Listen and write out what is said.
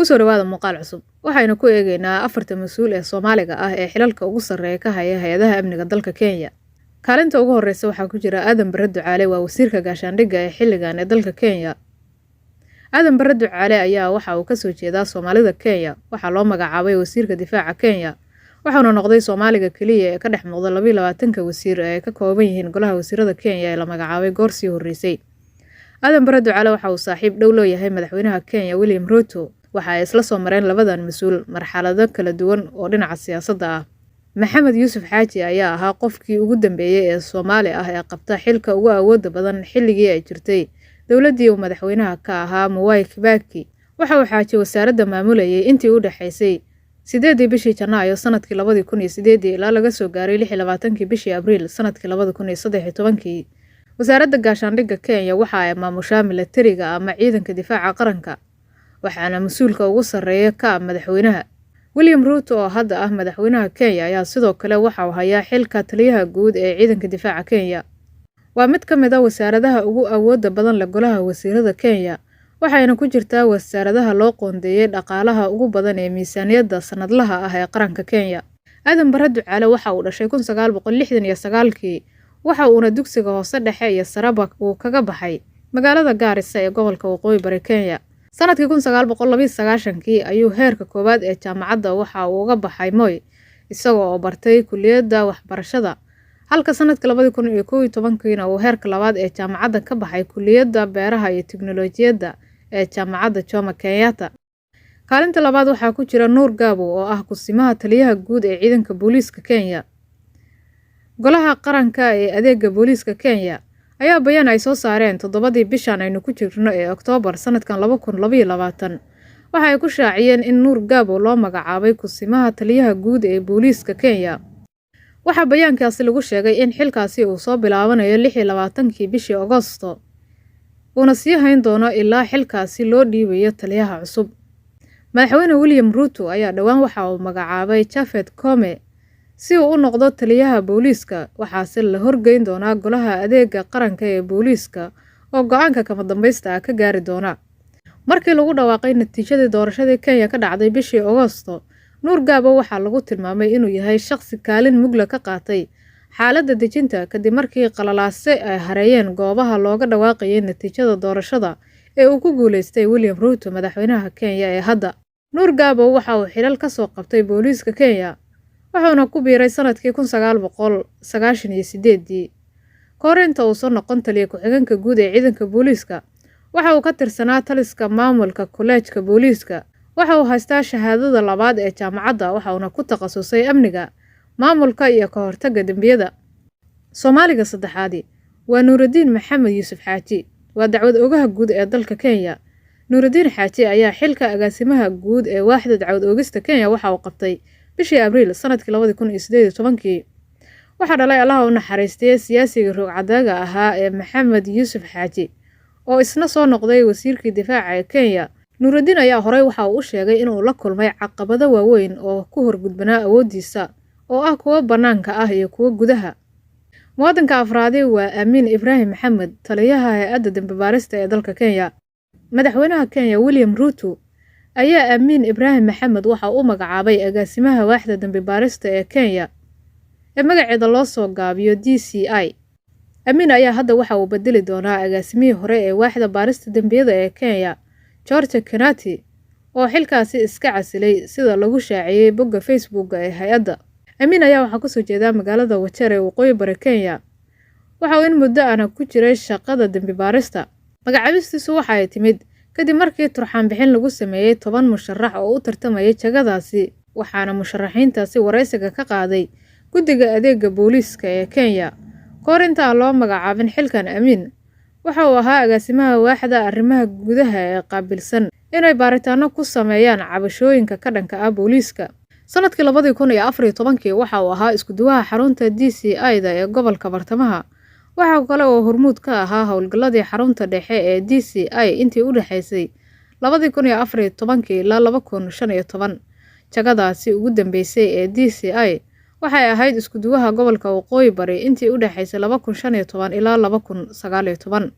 Kusoo dhawaada muuqaal cusub. Waxaynu ku eegaynaa afarta mas-uul ee Soomaaliga ah ee xilalka ugu sarreeya ka haya hay-adaha amniga dalka Kenya. Kaalinta ugu horeysa waxaa ku jira Aadan Barre Ducaale, waa wasiirka gaashaandhigga ee xilligan ee dalka Kenya. Aadan Barre Ducaale ayaa waxa uu kasoo jeedaa Soomaalida Kenya. Waxaa loo magacaabay wasiirka difaaca Kenya, waxauna noqday Soomaaliga keliya ee ka dhex muuqda 22-ka wasiir ee ay ka kooban yihiin golaha wasiirada Kenya ee la magacaabay goor sii horreysay. Aadan Barre Ducaale waxa uu saaxiib dhow leeyahay madaxweynaha Kenya William Ruto. Waxa ay isla soo mareen labadan mas-uul marxalado kala duwan oo dhinaca siyaasadda ah. Maxamed Yuusuf Xaaji ayaa ahaa qofkii ugu dambeeyay ee Soomaali ah ee qabta xilka ugu awoodda badan xilligii ay jirtay dowladdii uu madaxweynaha ka ahaa Mwai Kibaki. Waxa uu Xaaji wasaaradda maamulayay intii u dhaxaysay 8-dii bishii Janaayo sanadkii 2008-dii ilaa laga soo gaaray 26-kii bishii Abriil sanadkii 2013-kii. Wasaaradda Gaashaandhigga Kenya waxa ay maamushaa milatariga ama ciidanka difaaca qaranka, waxaana mas-uulka ugu sarreeya ka ah madaxweynaha. William Ruto oo hadda ah madaxweynaha Kenya ayaa sidoo kale waxa uu hayaa xilka taliyaha guud ee ciidanka difaaca Kenya. Waa mid ka mid ah wasaaradaha ugu awoodda badan leh golaha wasiirada Kenya, waxayna ku jirtaa wasaaradaha loo qoondeeyay dhaqaalaha ugu badan ee miisaaniyadda sanadlaha ah ee qaranka Kenya. Aadan Barre Ducaale waxa uu dhashay 1969-kii, waxa uuna dugsiga hoose, dhexe iyo sareba uu kaga baxay magaalada Gaarisa ee gobolka Waqooyi Bari Kenya. Sanadkii 1992-kii ayuu heerka koowaad ee jaamacadda waxa uu uga baxay Moi, isaga oo bartay kulliyadda waxbarashada, halka sanadkii 2011-kiina uu heerka labaad ee jaamacadda ka baxay kulliyadda beeraha iyo tiknoolajiyadda ee jaamacadda Jomo Kenyatta. Kaalinta labaad waxaa ku jira Nuur Gaabo oo ah kusimaha taliyaha guud ee ciidanka booliiska Kenya. Golaha Qaranka ee Adeegga Booliiska Kenya ayaa bayaan ay soo saareen 7-dii bishan aynu ku jirno ee Oktoobar sanadkan 2022 waxa ay ku shaaciyeen in Nuur Gaabo loo magacaabay kusimaha taliyaha guud ee booliiska Kenya. Waxaa bayaankaasi lagu sheegay in xilkaasi uu soo bilaabanayo 26-kii bishii Agoosto, uuna sii hayn doono ilaa xilkaasi loo dhiibayo taliyaha cusub. Madaxweyne William Ruto ayaa dhowaan waxa uu magacaabay Japhet Koome si uu u noqdo taliyaha booliiska, waxaase la horgeyn doonaa golaha adeegga qaranka ee booliiska oo go'aanka kama dambaysta ah ka gaari doona. Markii lagu dhawaaqay natiijadii doorashadii Kenya ka dhacday bishii Agoosto, Nuur Gaabo waxaa lagu tilmaamay inuu yahay shaqsi kaalin mugla ka qaatay xaaladda dejinta kadib markii qalalaase ay hareeyeen goobaha looga dhawaaqayay natiijada doorashada ee uu ku guuleystay William Ruto, madaxweynaha Kenya ee hadda. Nuur Gaabo waxa uu xilal ka soo qabtay booliiska Kenya, wuxuuna ku biiray sanadkii 1998-dii. Ka hor inta uusan noqon taliye ku-xigeenka guud ee ciidanka booliiska, waxa uu ka tirsanaa taliska maamulka kolleejka booliiska. Waxa uu haystaa shahaadada labaad ee jaamacadda, waxa uuna ku takhasusay amniga, maamulka iyo ka hortagga dembiyada. Soomaaliga saddexaadi waa Nuuraddiin Maxamed Yuusuf Xaaji, waa dacwad oogaha guud ee dalka Kenya. Nuuraddiin Xaaji ayaa xilka agaasimaha guud ee waaxda dacwad oogista Kenya waxa uu qabtay bishii Abriil sanadkii 2018-kii. Waxaa dhalay Allaha u naxariistay siyaasiga roog-caddaaga ahaa ee Maxamed Yuusuf Xaaji oo isna soo noqday wasiirkii difaaca ee Kenya. Nuuraddiin ayaa horey waxa uu u sheegay inuu la kulmay caqabado waaweyn oo ku horgudbanaa awooddiisa oo ah kuwo bannaanka ah iyo kuwo gudaha. Muwaadinka afraadi waa Amiin Ibraahim Maxamed, taliyaha hay-adda dambi baarista ee dalka Kenya. Madaxweynaha Kenya William Ruto ayaa Amiin Ibraahim Maxamed waxa uu magacaabay agaasimaha waaxda dambi baarista ee Kenya ee magaceeda loo soo gaabiyo DCI. Amiin ayaa hadda waxa uu bedeli doonaa agaasimihii hore ee waaxda baarista dembiyada ee Kenya, George Kenati, oo xilkaasi iska casilay sida lagu shaaciyay bogga Facebook ee hay-adda. Amiin ayaa waxaa kasoo jeeda magaalada Wajeer ee waqooyi bari Kenya. Waxa uu in muddo ahna ku jiray shaqada dembi baarista. Magacaabistiisu waxa ay timid kadib markii turxaan bixin lagu sameeyay 10 musharax oo u tartamayay jagadaasi, waxaana musharaxiintaasi wareysiga ka qaaday guddiga adeegga booliiska ee Kenya. Kahor inta aan loo magacaabin xilkan, Amiin waxa uu ahaa agaasimaha waaxda arrimaha gudaha ee qaabilsan inay baaritaano ku sameeyaan cabashooyinka ka dhanka ah booliiska. Sanadkii 2014-kii waxa uu ahaa isku-duwaha xarunta DCI-da ee gobolka Bartamaha. Waxa kale oo hormuud ka ahaa howlgalladii xarunta dhexe ee DCI intii u dhaxaysay 2014-kii ilaa 2015. Jagadaasi ugu dambeysay ee DCI waxay ahayd isku-duwaha gobolka Waqooyi Bari intii u dhaxaysay 2015 ilaa 2019.